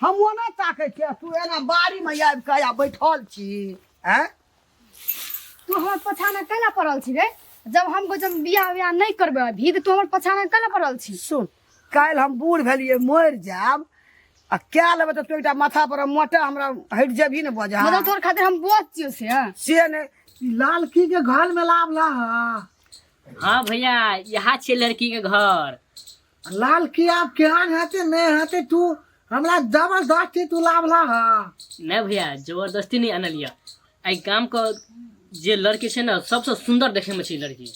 हम ओना ताकै छियै, तू एना बाड़ीमे आबि कऽ आ बैठल छी। आँय, तू हमर पछाना कैला पड़ल छी रे? जब हम जब बियाह वियाह नहीं करबे अभी तऽ तू हमर पछाना कैला पड़ल छी? सुन, काल्हि हम बूढ़ भेलियै, मरि जायब आ कए लेबै तऽ तू एकटा माथा पर मोटा हमरा हटि जेबही ने बजा। मतलब तोहर खातिर हम बोझ छियौ से? से नहि। ई लालकी के घर में लावला हा। हाँ भैया, यहाँ छे लड़की के घर। लालकी आब केहन हेतै नहि हेतै, तू हमरा जबरदस्ती तू लावला हा। नहीं भैया, जबरदस्ती नहीं अनलिया। एहि गाम के जे लड़की छै ने, सबसे सुंदर देखे में छै लड़की।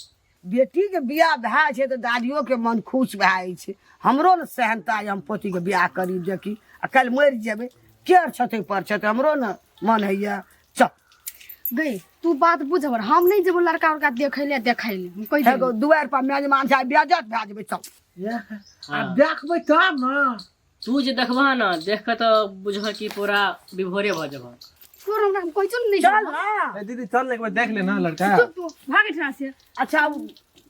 बेटीके बियाह भए जाइ छै तऽ दादियोके मन खुश भए जाइ छै। हमरो ने सेहनता यऽ हम पोतीके बियाह करी देखी, आ काल्हि मरि जेबै, के छतै पर छतै, हमरो ने मन होइए। चल गई, तू बात बुझ हमर, हम नहीं जेबो लड़का उड़का देखै ले, देखै ले हम कहि हे देबो। दुआरि पर मेजमान छै, बेजत भए जेबै। चल। आ देखबै तब ने। तू जे देखबह ने, देख कऽ तऽ बुझबह कि पूरा विभोरे भऽ जेबह। तोर हमरा हम कहै छौ ने नहीं चल जेबो। ना। ए दीदी, चल ने, एक बार देख ले ना लड़का। चुप, तू भाग एहिठिना से। अच्छा, ओ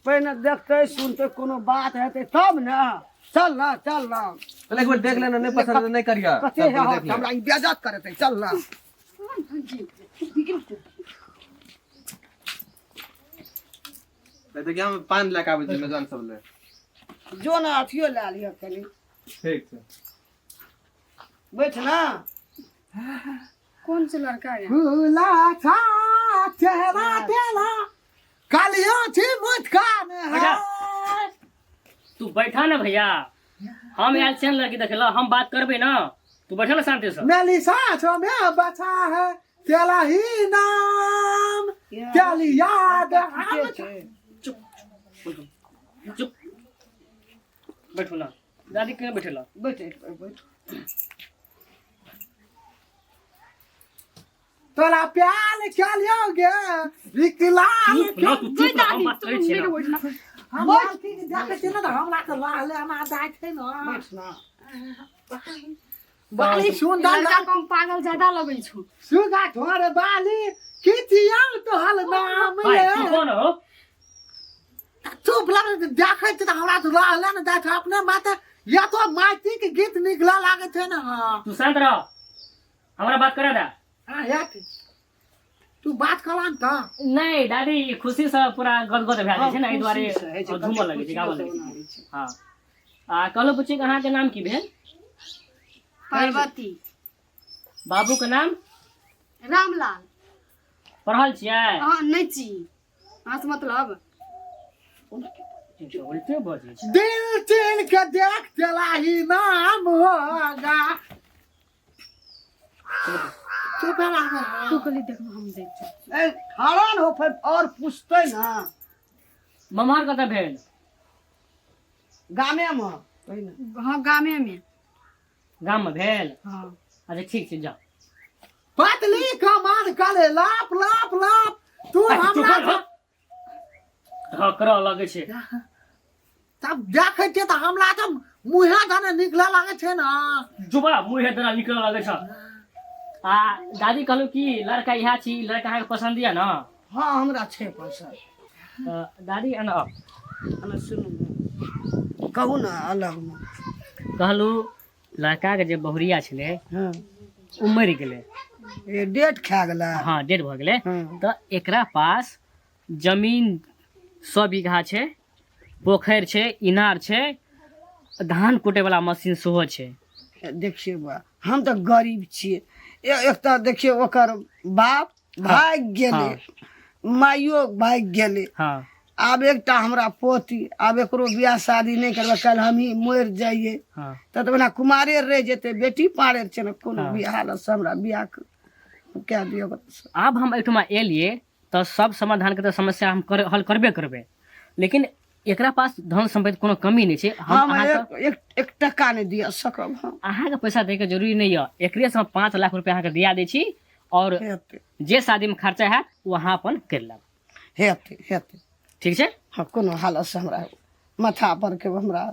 पहिने देखतै सुनतै, कोनो बात हेतै तब ने। चल ना, चल ना। चल, एक बार देख लेना, नहीं पसंद है तो नहीं करिया। कते चल, पहले है देख ले। हमरा ई बेजत करेतै। चल ना। ए, देखिए हम पान लए के आबै छी मेजबान सब ले। जो ने, अथियो लए लिअ कनि। ठीक छै। बैठ ना। कौन से लड़का है? फूला छा चेहरा तेरा कालियो छी मुस्कान है। बैठा। तू बैठा ना भैया, हम आयल छियै ने लड़की देखे ला, हम बात करबै ना, तू बैठा ना शांति से। मेली साँचों में बचा है तेरा ही नाम, तेरी याद हम। चुप, चुप बैठू ना। दादी केना बैठेला? बैठ बैठ। तोरा प्यार चलियोगे विकलाल। चुप ना तू, चुप ना, हम बात करै छियै ना। हम लड़की के देखै छियै ने तऽ हमरा तऽ लहले हमरा जाइ छै ने। बैठ ना। बाली सुन्दर। लड़का कम पागल ज्यादा लगै छौ। सुगा ठोर बाली किचिया तोहर नाम। भाई, ये तू कौन हो? चुप लग, देखै छियै तऽ हमरा तऽ रहले ने जाइ छै अपने माते, या तो माइती के गीत निकला लागै छै ने। तू शांत रह, हमरा बात करा दे। हाँ, या तू बात करा ने तऽ। नहीं दादी, ई खुशी से पूरा गदगद भए जाइ छै ने, एहि दुआरे खुशी से होइ छै, झूमऽ लगै छै, गाबऽ लगै खुशी छै। हँ, आ कहलहुँ पुछि कि अहाँके नाम की भेल? पार्वती। बाबू के नाम? रामलाल। पढ़ल छियै? अहाँ नहि छी, अहाँ से मतलब। उल्टे बजै छै। दिल चिन के देख तेरा ही नाम होगा। चुप रह। तू कहली देखबो, हम देख छी। ए, हरान हो फेर और पूछतै ना। ममहर कतऽ भेल? गामे मे पहिने। हाँ, गामे में। गाम मे भेल? हाँ। अच्छा, ठीक छै, जाओ। पतली कमान करे लाप लाप लाप तू हमरा। धकरऽ लगै छै। तब देखै छियै तऽ हमरा तऽ मुँहे धने निकलऽ लागै छै ने। जुबा मुँहे दना निकलऽ लगै छ। आ दादी, कहलहुँ कि लड़का इएह छी, लड़का अहाँके पसन्द यऽ ने? हाँ, हमरा छै पसन्द। तऽ दादी, एना आउ। एना सुनू, कहू ने अलगमे। कहलहुँ लड़काके जे बहुरिया छलै, ओ मरि गेलै। ए, डेट खा गेलै? हाँ, डेड भऽ गेलै। तऽ एकरा पास जमीन 100 बीघा छै, पोखरि छै, इनार छै, धान कुटैवला मशीन सेहो छै। देखियौ बा, हम तऽ गरीब छियै। एक तऽ देखियौ, ओकर बाप भागि गेलै, माइयो भागि गेलै। आब एकटा हमरा पोती, आब एकरो बियाह शादी नहि करबै, काल्हि हमही मरि जाइए तऽ ओना कुमारे रहि जेतै, बेटी पारे छै ने। कोनो बियाह लए से हमरा बियाह कए दियौ। आब हम एहिठुमा एलियै तऽ सब समाधानके तऽ समस्या हम कर हल करबे करबै, लेकिन एकरा पास धन सम्पत्ति कोनो कमी नहि छै। हम हम अहाँके एक एक एक टका नहि दिअ सकब हम। अहाँके पैसा दैके जरूरी नहि यऽ। एकरे से हम 5 लाख रुपया अहाँके दिया दै छी आओर हेतै। जे शादीमे खर्चा हैत, ओ अहाँ अपन करि लेब। हेतै, हेतै। ठीक छै। हाँ, कोनो हालत से हमरा माथा पर के हमरा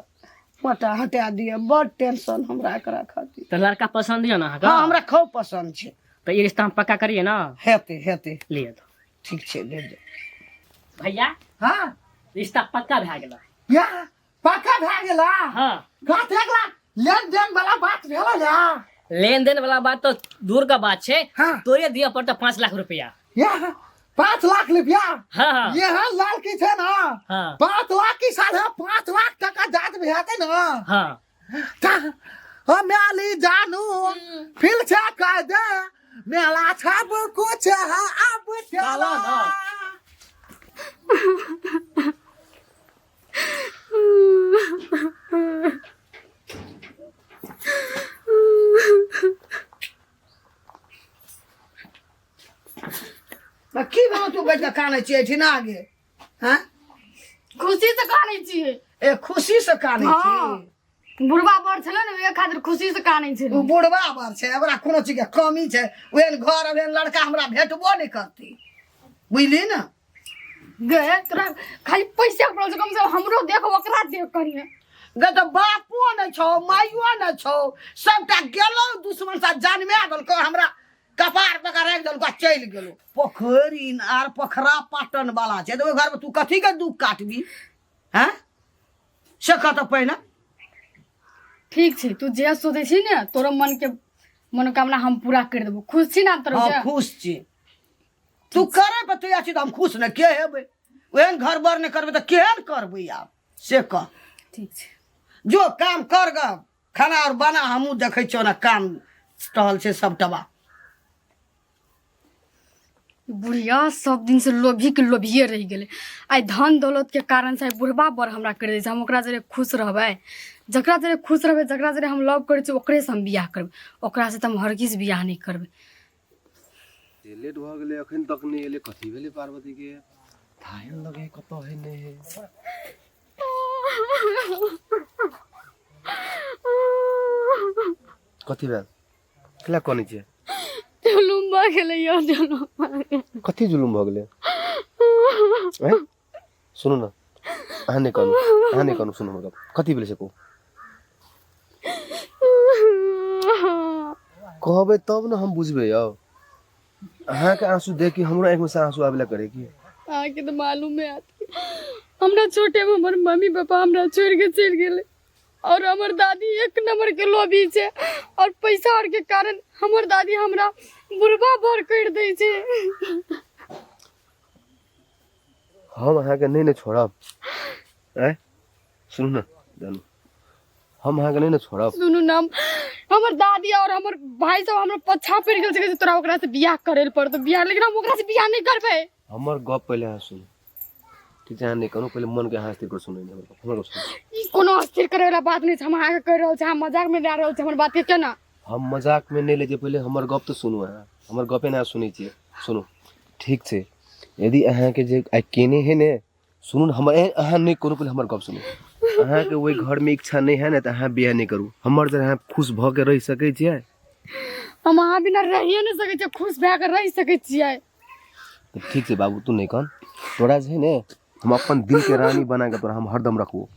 मोटा हटा दिअ, बड़ टेंशन हमरा एकरा खातिर। तऽ लड़का पसन्द यऽ ने अहाँके? हाँ, हमरा खूब पसन्द छै। तऽ ई रिश्ता हम पक्का करिए ने? हेतै, हेतै। लिअ तऽ। ठीक छै, ले जाउ। भैया। हाँ। रिश्ता पक्का भए गेल। या, पक्का भए गेला? हाँ। कतेक लाख लेन देन वाला बात भेल या? लेन देन वाला बात तो दूर का बात छै। हाँ। तोरे दिया पड़ता 5 लाख रुपया। यह 5 लाख रुपया? हाँ हाँ। यह लाल की छै ना? हाँ। 5 लाख की 5.5 लाख टका जात भी हेतै ना? हाँ। हम जानू फिर से कह दे मेला सब कुछ है अब चला ना। की भेलौ तू बैठ के कानै छियै एहिठिना गे? हाँ? खुशी से कानै छियै। ए खुशी से कानै हाँ। छी? बुढ़वा बड़ छलै ने, ओहि खातिर खुशी से कानै छलै। ओ बुढ़वा बड़ छै, ओकरा कोनो चीज के कमी छै? ओहन घर ओहन लड़का हमरा भेटबो नहि करतै, बुझली ने? गे तोरा खाली पैसा पड़ल छै, कम से कम हमरो देख, ओकरा देख करिए। गे तऽ बापो नहि छौ, माइयो नहि छौ, सबटा गेलौ दुश्मन सा जनमे देलकौ, हमरा कपार पर राखि देलकौ आ चलि गेलौ। पोखरि इनार पोखरा पाटन वाला छै तऽ ओहि घरमे तू कथी के दुख काटबी? हैं, से कह तऽ पहिने। ठीक छै, तू जे सोचै छी ने, तोरो मन के मनोकामना हम पूरा कर देबो। खुश छी ना तोरो? हाँ, खुश छी। तू करे पर तैयार छी तऽ हम खुश ने के हेबै? ओहन घर बर नहि करबै तऽ केहन करबै आब, से कह। ठीक छै। जो काम कर ग, खाना और बना, हमहूँ देखै छियौ ने काम टहल छै सबटबा। बुढ़िया सब दिन से लोभी के लोभिए रहि गेलै। आइ धन दौलत के कारण से आइ बुढ़बा बड़ हमरा करि दै छै। हम ओकरा जरे खुश रहबै, जकरा जरे खुश रहबै, जकरा जरे हम लव करै छियै, ओकरे से हम बियाह करबै। ओकरा से तऽ हम हरगिज बियाह नहि करबै। लेट भऽ गेलै, अखन तक नहि एलै। कथी भेलै पार्वतीके? थाहे नहि लगै कतऽ है, नहि है। कथी भेल? केला कनै छियै? जुलुम भऽ गेलै यौ, जुलुम भऽ गेलै। कथी जुलुम भऽ गेलै? आँय? सुनू ने, अहाँ नहि कानू, अहाँ नहि कानू। सुनू हमर गप, कथी भेलै से कहू। कहबै तब ने हम बुझबै यौ। अहाँके आंसू देख के हमरो आँखिमे से आंसू आबे करे की? अहाँके तऽ मालूम है, हमरा छोटे में हमर मम्मी पापा हमरा छोड़ के चलि गेलै और हमर दादी एक नंबर के लोभी छै और पैसा और के कारण हमर दादी हमरा बुढ़बा बर कर दै छै। हम अहाँके नहि ने छोड़ब। आँय, सुनू ने जानू, हम अहाँके नहि ने छोड़ब। सुनू ना, हमर दादी और हमर भाई सब हमरा पछा पड़ि गेल छै, तोरा ओकरा से बियाह करे लए पड़तौ बियाह, लेकिन हम ओकरा से बियाह नहि करबै। हमर गप पहिले अहाँ सुनू, ठीक छै? अहाँ नहि कहू, पहिले मनके अहाँ स्थिर करू। सुनू हमर गप, हमर गप सुनू। ई कोनो अस्थिर करे वाला बात नहि छै। हम अहाँके कहि रहल छी, अहाँ मजाक में लए रहल छी हमर बात के केना? हम मजाकमे नहि लै छियै, पहिले हमर गप तऽ सुनू। अहाँ हमर गपे नहि सुनै छियै। सुनू, ठीक छै, यदि अहाँके जे आइ केने है ने, सुनू ने हमर, अहाँ नहि करू, पहिले हमर गप सुनू। अहाँके ओहि घरमे इच्छा नहि है ने तऽ अहाँ बियाह नहि करू। हमर जर अहाँ खुश भऽ के रहि सकै छियै? हम अहाँ बिना रहिए नहि सकै छियै, खुश भए कऽ रहि सकै छियै। तऽ ठीक छै बाबू, तू नहि कन। तोरा जे है ने, हम अपन दिलके रानी बना के तोरा हम हरदम रखबो,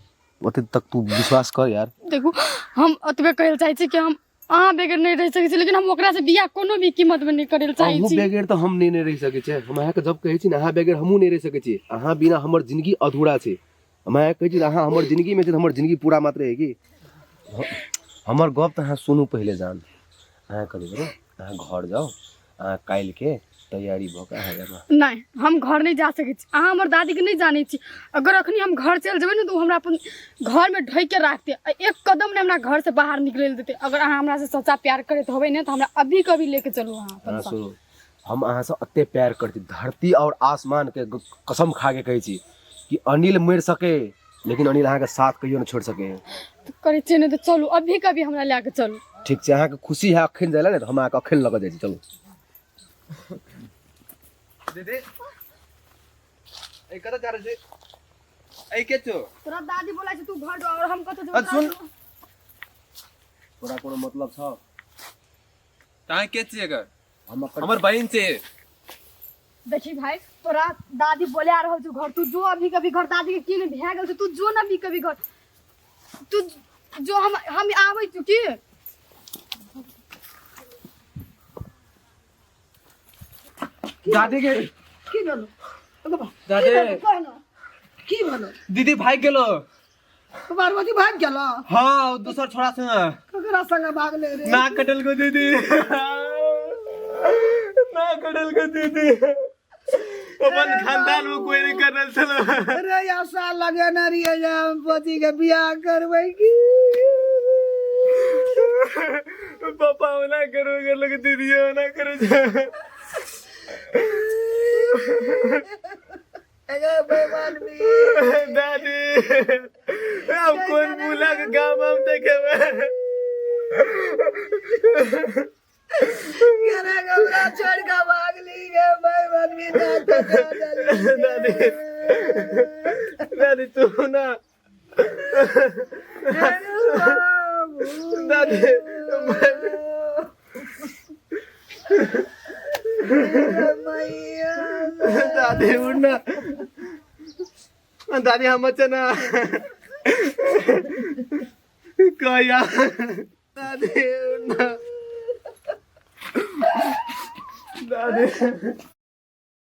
ओते तक तू विश्वास कर यार। देखू, हम ओतबे कहै लए चाहै छी कि हम अहाँ बगैर नहि रहि सकै छी, लेकिन हम ओकरा से बियाह कोनो भी कीमत में नहि करै लए चाहै अहूँ छी। बगैर तऽ हम नहि रहि सकै छियै। हम अहाँके जब कहै छी ने, अहाँ बगैर हमहूँ नहि रहि सकै छी, अहाँ बिना हमर जिंदगी अधूरा छै। हम अहाँके कहै छी, अहाँ हमर जिंदगीमे छै तऽ हमर जिंदगी पूरा मात्र है कि हमर गप तऽ अहाँ सुनू पहिले जान। अहाँ कथी करू, अहाँ घर जाउ, अहाँ काल्हिके तैयारी भऽ कऽ अहाँ जाउ। नहि, हम घर नहि जा सकै छी। अहाँ हमर दादीके नहि जानै छी। अगर अखनी हम घर चलि जेबै ने तऽ ओ हमरा अपन घरमे ढोकि के राखतै आ एक कदम नहि हमरा घरसँ बाहर निकलै लए देतै। अगर अहाँ हमरासँ सच्चा प्यार करैत होबै ने तऽ हमरा अभी कभी लेके चलू अहाँ अपन अहाँ साथ। सुनू, हम अहाँसँ एते प्यार करै छी, धरती आओर आसमानके कसम खा के कहै छी कि अनिल मरि सके, लेकिन अनिल अहाँके साथ कहियो नहि छोड़ि सके है। तऽ करै छियै ने तऽ चलू, अभी कभी हमरा लए के चलू। ठीक छै, अहाँके खुशी है अखन जाय लए ने, तऽ हम अहाँके अखन लऽ कऽ जाइ छी, चलू। दीदी, ए कतऽ जा रहल छी? ए के छौ? तोरा दादी बोला छै तू घर जो और हम कतऽ अरे सुन। तोरा कोनो मतलब छौ? तहाँ के छियै एकर? हम एकर हमर बहिन छै। देखी भाई, तोरा दादी बोले आ रहल छौ घर, तू जो अभी कभी घर। दादी के की नहि भए गेल छै? तू जो ने अभी कभी घर, तू जो, हम आबै छी की। दादी के की भेलो? दादी। कह न, की भेलो? दीदी भागि गेलो। पार्वती भागि गेलो? हाँ, दोसर छोड़ा से। ककरा संगे भागले रे? ना कटल को दीदी, ना कटल को दीदी, अपन खानदान में कोई नहीं करल छल। रे आशा लगेने रहियै जे हम पोती के बियाह करबै की। पापा ओना करो करलक, दीदी ओना करो। एगे बेईमान भी। दादी अब कोन बुला के गाम हम देखेबे? केना के हमरा छोड़ के भागली गे बेईमान भी, ना कटा देली। दादी, दादी तू ना, दादी। दादी उठ ना, दादी हम ना कया, दादी उठ ना दादी।